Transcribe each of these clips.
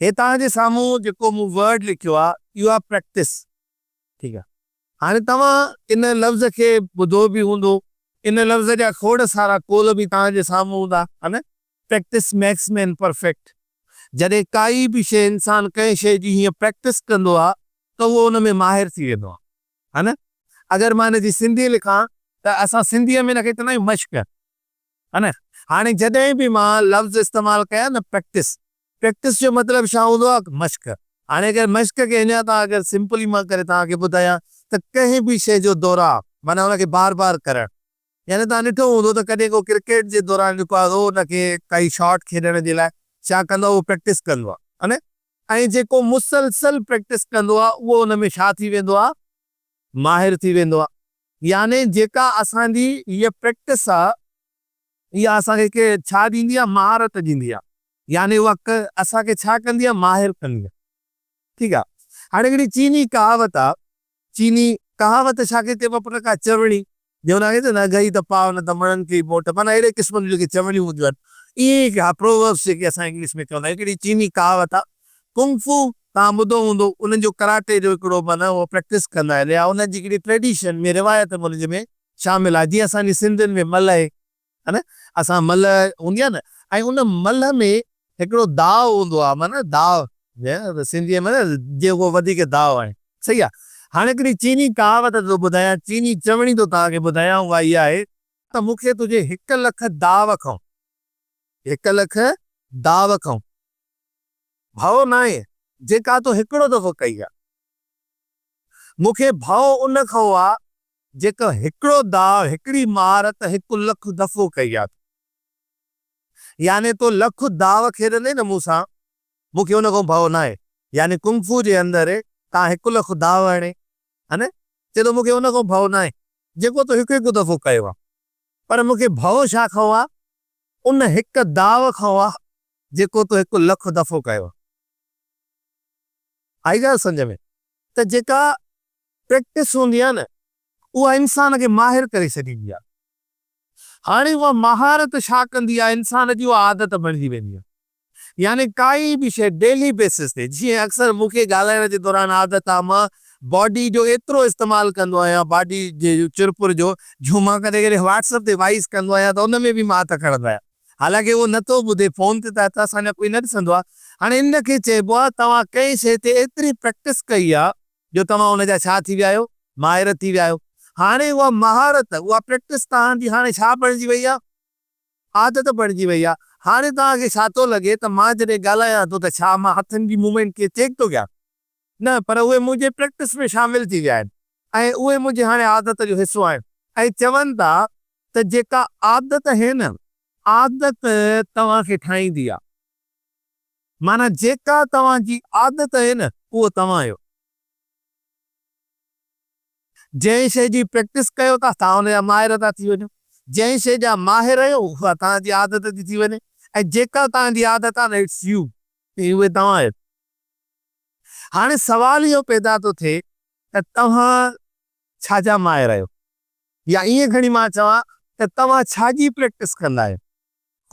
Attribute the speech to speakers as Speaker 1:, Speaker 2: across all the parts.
Speaker 1: هي توهان جي سامهون جيڪو مون ورڊ لکيو آ اهو آ پريڪٽس ٺيڪ آ هاڻي توهان ان لفظ کي ٻڌو به هوندو ان لفظ جا کوڙ سارا قول به توهان جي سامهون هوندا ها نه پريڪٽس ميڪس مين پرفيڪٽ جڏهن ڪائي به شيء انسان ڪنهن شيء جي هيئن پريڪٽس ڪندو آ ته اهو ان ۾ ماهر ٿي ويندو آ ها نه اگر مان ان جي سنڌي لکان ته اسان سنڌيء ۾ ان کي چوندا آهيون مشق ها نه؟ هاڻي جڏهن به مان لفظ استعمال ڪيان نه پريڪٽس، پريڪٽس جو مطلب ڇا هوندو آهي؟ مشق. هاڻي اگر مشق کي اڃا تان اگر سمپلي مان ڪري توهان کي ٻڌايان ته ڪنهن به شيء جو دهراء معنيٰ ان کي بار بار ڪرڻ. يعني توهان ڏٺو هوندو ته ڪڏهن ڪو ڪرڪيٽ جي دوران جيڪو آهي ان کي ڪائي شاٽ کيڏڻ جي لاء ڇا ڪندو آهي اهو پريڪٽس ڪندو آهي ها نه؟ ۽ جيڪو مسلسل پريڪٽس ڪندو آهي اهو ان ۾ ڇا ٿي ويندو آهي؟ ماهر ٿي ويندو آهي. يعني جيڪا اسان جي هيء پريڪٽس آ، اها اسان کي ڇا ڏيندي آ؟ مهارت ڏيندي آ. يعني اها اسان کي ڇا ڪندي آ؟ ماهر ڪندي آ. ٺيڪ آ. هاڻي هڪڙي چيني ڪهاوت آ. چيني ڪهاوت ڇا کي چئبو آ پٽ؟ ڪا چوڻي. جيئن ان کي چوندا آهن گهي ته پاء نه ته مڻن کي ئي موٽ. معنيٰ اهڙي قسم جون جيڪي چوڻيون هونديون آهن. ائين ئي ها Proverbs جيڪي اسان انگلش ۾ چوندا آهيون. هڪڙي چيني ڪهاوت آ. ڪنگ فو توهان ٻڌو هوندو انهن جو ڪراٽي جو هڪڙو معنيٰ اهو پريڪٽس ڪندا آهن يا انهن جي هڪڙي ٽريڊيشن ۾ روايت ۾ انهن جي ۾ شامل آهي جيئن اسان جي سنڌين ۾ ملهه آهي ها نه اسان ملهه هوندي آهي نه ۽ ان ملهه ۾ هڪڙو داء هوندو آهي معنيٰ داء سنڌيء ۾ جيڪو وڌيڪ داء آهي صحيح آهي هاڻي هڪڙي چيني ڪهاوت ٿو ٻڌايان چيني چوڻي ٿو توهان کي ٻڌايان اها اها آهي ته مون کي تنهنجي هڪ لک داء کان هڪ لک داء کان ڀؤ ناهي، جيڪا تو هڪڙو دفعو ڪئي آ. مون کي ڀؤ ان کان آ، جيڪو هڪڙو داء، هڪڙي مهارت هڪ لک دفعو ڪئي آ تو. يعني تو لک داء کيڏندين نه مون سان، مون کي ان کان ڀؤ ناهي. يعني ڪنگ فو جي اندر تان هڪ لک داء هڻي، ها نه؟ چئي ٿو مون کي ان کان ڀؤ ناهي، جيڪو تو هڪ هڪ دفعو ڪيو آ. پر مون کي ڀؤ ڇا کان آ؟ ان هڪ داء کان آ، جيڪو تو هڪ لک دفعو ڪيو. آئي ڳالهه سمجهه ۾ ته جيڪا پريڪٽس هوندي آهي نه اها انسان کي ماهر ڪري ڇڏيندي آهي. هاڻي اها مهارت ڇا ڪندي آهي انسان جي اها عادت بڻجي ويندي آهي. يعني ڪائي به شيء ڊيلي بيسس تي جيئن اڪثر مون کي ڳالهائڻ جي دوران عادت آهي مان باڊي جو ايترو استعمال ڪندو آهيان باڊي جي چرپر جو جو مان ڪڏهن ڪڏهن واٽس اپ تي وائيس ڪندو آهيان ته ان ۾ به مان هٿ کڻندو آهيان. حالانڪه اهو نه ٿو ٻڌي، فون تي ته هٿ اسان جا ڪوئي نه ڏسندو آهي. هاڻي ان کي چئبو آهي توهان ڪنهن شيء تي ايتري پريڪٽس ڪئي آهي جو توهان ان جا ڇا ٿي ويا آهيو؟ ماهر ٿي ويا آهيو. هاڻي اها مهارت، اها پريڪٽس توهان جي هاڻي ڇا بڻجي وئي آهي؟ عادت بڻجي وئي آهي. هاڻي توهان کي ڇا ٿو لڳي ته مان جڏهن ڳالهايان ٿو ته ڇا مان هٿن جي موومينٽ کي چيڪ ٿو ڪيان؟ نه، پر اهي منهنجي پريڪٽس ۾ شامل ٿي ويا آهن ۽ اهي منهنجي هاڻي عادت جو حصو آهن ۽ چون ٿا ته جيڪا عادت اهي نه، عادت توهان کي ٺاهيندي آهي. معنيٰ جيڪا توهان جي عادت اهي نه، اهو توهان آهيو. جنهن شيء جي پريڪٽس ڪيو ٿا، توهان ان جا ماهر ٿا ٿي وڃو. جنهن شيء جا ماهر آهيو، اها توهان جي عادت ٿي ٿي وڃي ۽ جيڪا توهان جي عادت آهي نه، It's you، اهي توهان آهيو. هاڻي سوال اهو پيدا ٿو ٿئي ته توهان ڇا جا ماهر آهيو؟ يا ائين کڻي مان چوان ته توهان ڇا جي پريڪٽس ڪندا آهيو؟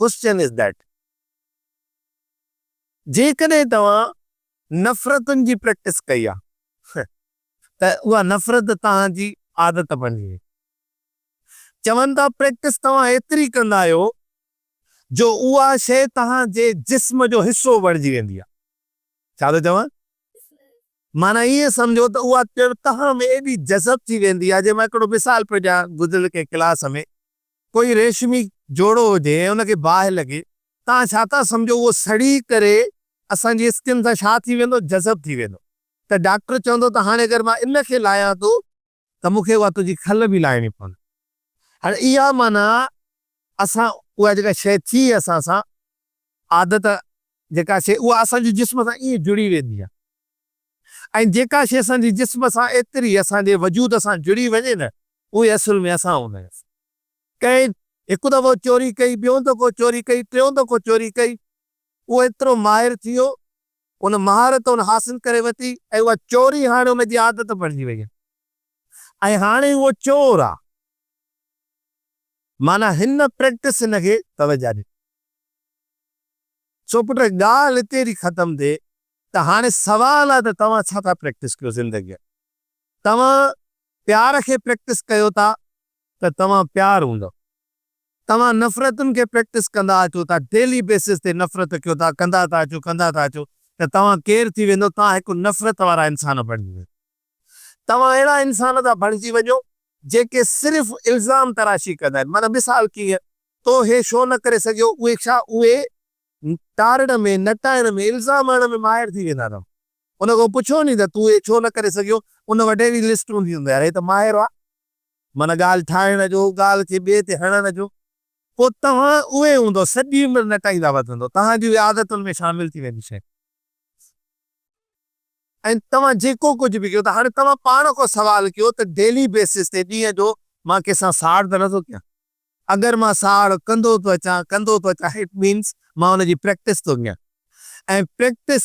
Speaker 1: Question is that. جيڪڏهن توهان نفرتن جي پريڪٽس ڪئي آهي ته اها نفرت توهان جي عادت بڻجي وئي. چون ٿا پريڪٽس توهان ايتري ڪندا آهيو جو اها شيء توهان جي جسم جو حصو بڻجي ويندي آهي. ڇا ٿو چوان؟ معنيٰ ائين سمجهو ته اها ڄڻ توهان ۾ ايڏي جذب ٿي ويندي آهي، جنهن مان هڪڙو مثال پيو ڏيان، گذريل ڪنهن ڪلاس ۾ ڪوئي ريشمي جوڙو هجي ۽ ان کي باهه لڳي، توهان ڇا ٿا سمجهو اهو سڙي ڪري اسان جي اسڪن سان ڇا ٿي ويندو؟ جذب ٿي ويندو ته ڊاڪٽر چوندو ته هاڻي اگر مان ان کي لاهيان ٿو ته مون کي اها تنهنجي کل به لاهڻي پوندي. هاڻي اها معنيٰ اسان اها جيڪا شيء ٿي اسان سان عادت جيڪا شيء اها اسان جي جسم سان ائين جڙي ويندي آهي ۽ جيڪا شيء اسان جي جسم سان ايتري اسان جي وجود سان جڙي وڃي نه اهي اصل ۾ اسان هوندا آهيون. ڪنهن هڪ دفعو چوري ڪئي، ٻيون دفعو چوري ڪئي، ٽيون دفعو چوري ڪئي، اهو ايترو ماهر ٿي ويو، ان مهارت ان حاصل ڪري ورتي ۽ اها چوري هاڻي ان جي عادت بڻجي وئي آهي ۽ هاڻي اهو چور آهي. معنيٰ هن پريڪٽس هن کي توجهه ڏني. سو پٽ ڳالهه اتي ٿي ختم ٿئي ته هاڻي سوال آهي ته توهان ڇا ٿا پريڪٽس ڪيو زندگيء ۾؟ توهان پيار کي پريڪٽس ڪيو ٿا ته توهان پيار هوندؤ. توهان نفرتن کي پريڪٽس ڪندا اچو ٿا، ڊيلي بيسز تي نفرت ڪيو ٿا، ڪندا ٿا اچو، ڪندا ٿا اچو ته توهان ڪير ٿي ويندؤ؟ توهان هڪ نفرت وارا انسان بڻجي ويندؤ. توهان اهڙا انسان ٿا بڻجي وڃو جيڪي صرف الزام تراشي ڪندا آهن. معنيٰ مثال ڪيئن، تو هي ڇو نه ڪري سگهيو، اهي ڇا اهي ٽارڻ ۾، نٽائڻ ۾، الزام هڻڻ ۾ ماهر ٿي ويندا اٿو. ان کان پڇو ني ته تون هي ڇو نه ڪري سگهيو، ان وٽ اهڙي لسٽ هوندي هوندي يار هي ته ماهر آ معنيٰ ڳالهه ٺاهڻ جو، ڳالهه کي ٻئي تي هڻڻ جو. پوء توهان اهي هوندؤ، سڄي عمر نٽائيندا وڌندؤ، توهان جي اهي عادتن ۾ شامل ٿي وينديون شيون. ۽ توهان جيڪو ڪجهه به ڪيو ته هاڻي توهان پاڻ کان سوال ڪيو ته ڊيلي بيسز تي ڏينهن جو مان ڪنهن سان ساڙ ته نه ٿو ڪيان؟ اگر مان ساڙ ڪندو ٿو اچان ڪندو ٿو اچان it means مان ان جي پريڪٽس ٿو ڪيان ۽ پريڪٽس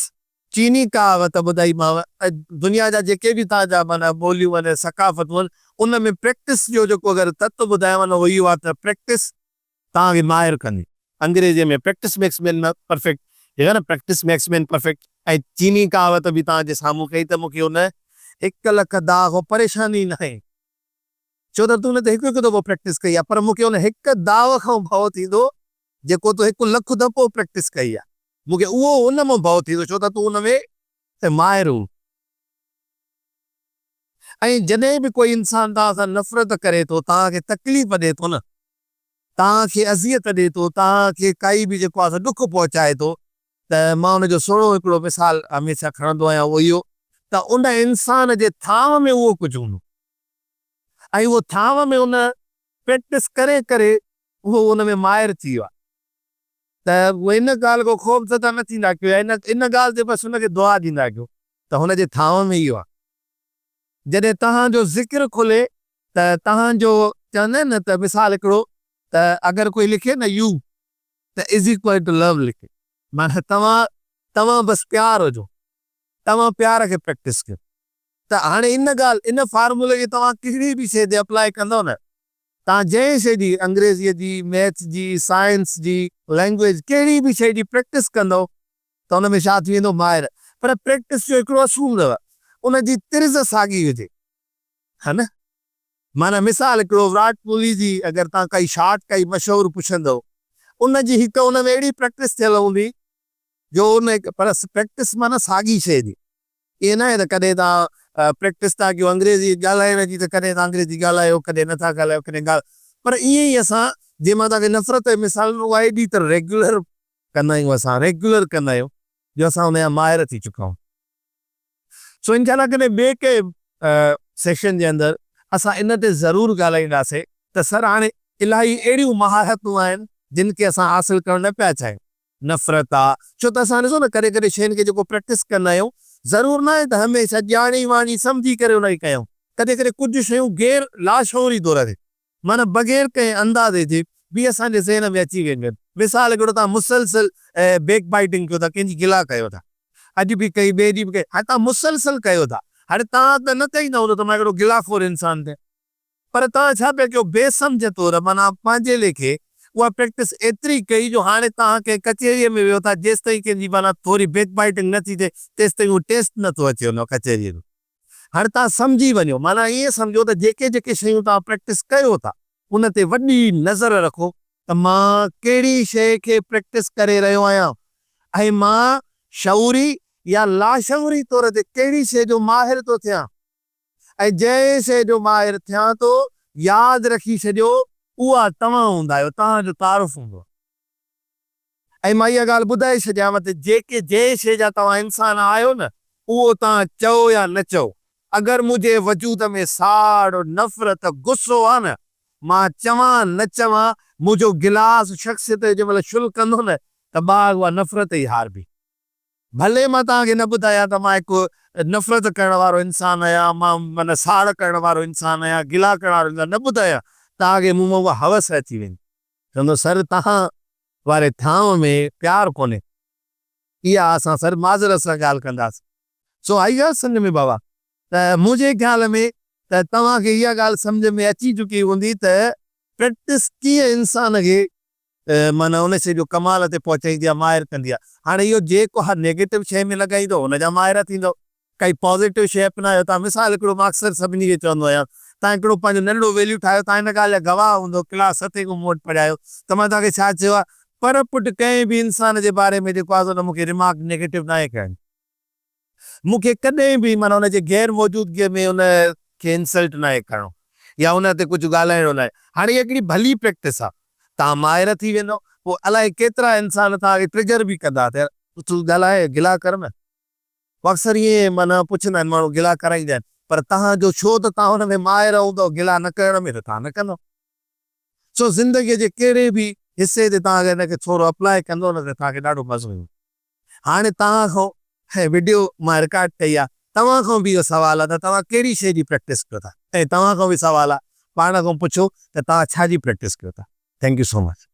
Speaker 1: چيني ڪهاوت ٻڌائي مانو ۽ دنيا جا جيڪي به توهان جا معنيٰ ٻوليون آهن ثقافتون آهن ان ۾ پريڪٽس جو جيڪو اگر تت ٻڌايانو نه اهو اهو آهي ته پريڪٽس توهان کي ماهر ڪندي. انگريزيء ۾ پريڪٽس ميڪس مين پرفيڪٽ جيڪا نه پريڪٽس ميڪس مين پرفيڪٽ ۽ چيني ڪهاوت به توهان جي سامهون ڪئي ته مون کي ان هڪ لک داء کان پريشاني ناهي ڇو ته تون ان تي هڪ هڪ دفعو پريڪٽس ڪئي آهي پر مون کي ان هڪ داء کان ڀؤ ٿيندو جيڪو تو هڪ لک دفعو پريڪٽس ڪئي آهي مون کي اهو ان مان ڀؤ ٿيندو ڇو ته تون ان ۾ ماهر هون. ۽ جڏهن به ڪوئي انسان توهان سان نفرت ڪري ٿو، توهان کي تڪليف ڏئي ٿو نه، توهان کي اذيت ڏئي ٿو، توهان کي ڪائي به جيڪو آهي سو ڏک پهچائي ٿو ته مان ان جو سهڻو هڪڙو مثال هميشه کڻندو آهيان اهو اهو ته ان انسان جي ٿانو ۾ اهو ڪجهه هوندو ۽ اهو ٿانو ۾ ان پريڪٽس ڪري ڪري اهو ان ۾ ماهر ٿي ويو آهي ته ان ڳالهه کان خوفزده نه ٿيندا ڪيو يا ان ڳالهه تي بس ان کي دعا ڏيندا ڪيو ته هن جي ٿانو ۾ اهو آهي. جڏهن توهان جو ذڪر کلي ته توهان جو چوندا آهن نه ته مثال هڪڙو ته اگر ڪوئي لکي نه يو ته از ايڪوئل ٽو لو لکي معنيٰ توهان توهان بس پيار هجو توهان پيار کي پريڪٽس ڪيو ته هاڻي ان ڳالهه ان فارمولي کي توهان ڪهڙي به شيء تي اپلائي ڪندو نه توهان جنهن شيء جي انگريزيء جي ميٿس جي سائنس جي لينگويج ڪهڙي به شيء جي پريڪٽس ڪندو ته ان ۾ ڇا ٿي ويندو ماهر. پر پريڪٽس جو هڪڙو اصول اٿو ان جي طرز ساڳي هجي ها نه. معنيٰ مثال هڪڙو وراٽ ڪوهلي جي اگر توهان ڪائي شاٽ ڪائي مشهور پڇندو ان جي هڪ ان ۾ اهڙي پريڪٽس ٿيل هوندي جو ان هڪ پر پريڪٽس معنيٰ ساڳي شيء جي ائين ناهي ته ڪڏهن توهان پريڪٽس ٿا ڪيو انگريزي ڳالهائڻ جي ته ڪڏهن توهان انگريزي ڳالهايو ڪڏهن نٿا ڳالهايو ڪڏهن ڳالهه پر ائين ئي اسان جنهن مان توهان کي نفرت جو مثال ڏنو اها ايڏي ته ريگيولر ڪندا آهيون اسان ريگيولر ڪندا آهيون جو اسان ان جا ماهر ٿي چڪا آهيون سو انشاء الله ڪڏهن ٻئي ڪنهن سيشن جي اندر اسان ان تي ضرور ڳالهائينداسين ته سر هاڻي الاهي اهڙيون مهارتون آهن جن کي اسان حاصل ڪرڻ نه پيا چاهيون نفرت آ ڇو ته اسان ڏسو نه ڪڏهن ڪڏهن شين کي جيڪو پريڪٽس ڪندا آهيون ضرور ناهي ته هميشه ڄاڻي واڻي سمجهي ڪري ان کي ڪيون ڪڏهن ڪڏهن ڪجهه شيون غير لاشعوري طور تي معنيٰ بغير ڪنهن اندازي جي به اسان جي ذهن ۾ اچي وينديون آهن. مثال هڪڙو توهان مسلسل بيڪ بائيٽنگ ڪيو ٿا، ڪنهن جي گلا ڪيو ٿا، اڄ به ڪئي ٻئي ڏينهن به ڪئي، هاڻي توهان مسلسل ڪيو ٿا، هاڻي توهان ته نه چئيندا هوندو ته مان هڪڙو گلا خور انسان ٿيان، پر توهان ڇا پيا ڪيو بي سمجهه طور معنيٰ پنهنجي ليکي اها پريڪٽس ايتري ڪئي جو هاڻي توهان ڪنهن ڪچهريء ۾ ويهو ٿا جيستائين ڪنهن جي معنيٰ ٿوري بيڪ بائيٽنگ نه ٿي ٿئي تيستائين اهو ٽيسٽ نه ٿو اچي ان ڪچهريء جو. هاڻي توهان سمجهي وڃو، معنيٰ ائين سمجهو ته جيڪي جيڪي شيون توهان پريڪٽس ڪيو ٿا، ان تي وڏي نظر رکو ته مان ڪهڙي شيء کي پريڪٽس ڪري رهيو آهيان ۽ مان شعوري يا لاشعوري طور تي ڪهڙي شيء جو ماهر ٿو ٿيان ۽ جنهن شيء جو ماهر ٿيان ٿو، ياد رکي ڇڏيو، اها توهان هوندا آهيو، توهان جو تعارف هوندو آهي. ۽ مان اها ڳالهه ٻڌائي ڇڏيانو ته جيڪي جنهن شيء جا توهان انسان آهيو نه، اهو توهان چئو يا نه چئو، اگر منهنجي وجود ۾ ساڙ، نفرت، غصو آ نه، مان چوان نه چوان، منهنجو گلاس شخصيت جو جنهن مهل شل ڪندو نه ته ٻاهر اها نفرت ئي هاربي. ڀلي مان توهان کي نه ٻڌايان ته مان هڪ نفرت ڪرڻ وارو انسان آهيان، مان معنيٰ ساڙ ڪرڻ وارو انسان آهيان، گلا ڪرڻ وارو انسان نه ٻڌايان، توهان کي مون مان اها هوس اچي ويندي. چوندو سر توهان واري ٿانو ۾ پيار ڪونهي. اها اسان سر معذرت سان ڳالهه ڪنداسين. سو آئي ڳالهه سمجهه ۾ بابا ته منهنجي خيال ۾ ته توهان کي اها ڳالهه سمجهه ۾ اچي چڪي هوندي ته پريڪٽس ڪيئن انسان کي معنيٰ ان شيء جو ڪمال تي پهچائيندي آهي، ماهر ڪندي آهي. هاڻي اهو جيڪو ها نيگيٽو شيء ۾ لڳائيندو ان جا ماهر ٿيندؤ. ڪائي پازيٽو شيء اپنايو. تان مثال هڪڙو مان اڪثر سڀني کي چوندو آهيان، تان هڪڙو پنهنجو ننڍڙو ويليو ٺاهيو، تان ان ڳالهه جا گواهه هوندؤ، ڪلاس ستين کان مون وٽ پڙهيا آهيو ته مان توهان کي ڇا چيو آهي، پر پٽ ڪنهن به انسان جي باري ۾ جيڪو آهي سو نه مون کي ريمارڪ نيگيٽو ناهي ڪرڻي. مون کي ڪڏهن به معنيٰ ان جي غير موجودگيء ۾ ان کي انسلٽ ناهي ڪرڻو يا ان تي ڪجهه ڳالهائڻو ناهي. هاڻي اها هڪڙي ڀلي پريڪٽس آهي. توهان ماهر ٿي ويندؤ، پوء الائي ڪيترا انسان توهان کي ٽرگر به ڪندا ته يار تون ڳالهاء، گلا ڪر نه. پوء اڪثر ائين معنيٰ پڇندا آهن ماڻهو گلا ڪرائيندا آهن پر توهان جو ڇو ته توهان ان ۾ ماهر هوندؤ گلا نه ڪرڻ ۾ ته توهان نه ڪندؤ. سو زندگيء جي ڪهڙي به حصي تي توهان اگر ان کي ٿورو اپلاء ڪندؤ نه ته توهان کي ڏاڍو مزو ايندو. هاڻي توهان کان هي وڊيو مان رڪارڊ ڪئي آ توهان کان به اهو سوال آ ته توهان ڪهڙي شي جي پريڪٽس ڪيو ٿا ۽ توهان کان به سوال آ پاڻ کان پڇو ته توهان ڇا جي پريڪٽس ڪيو ٿا thank you so much.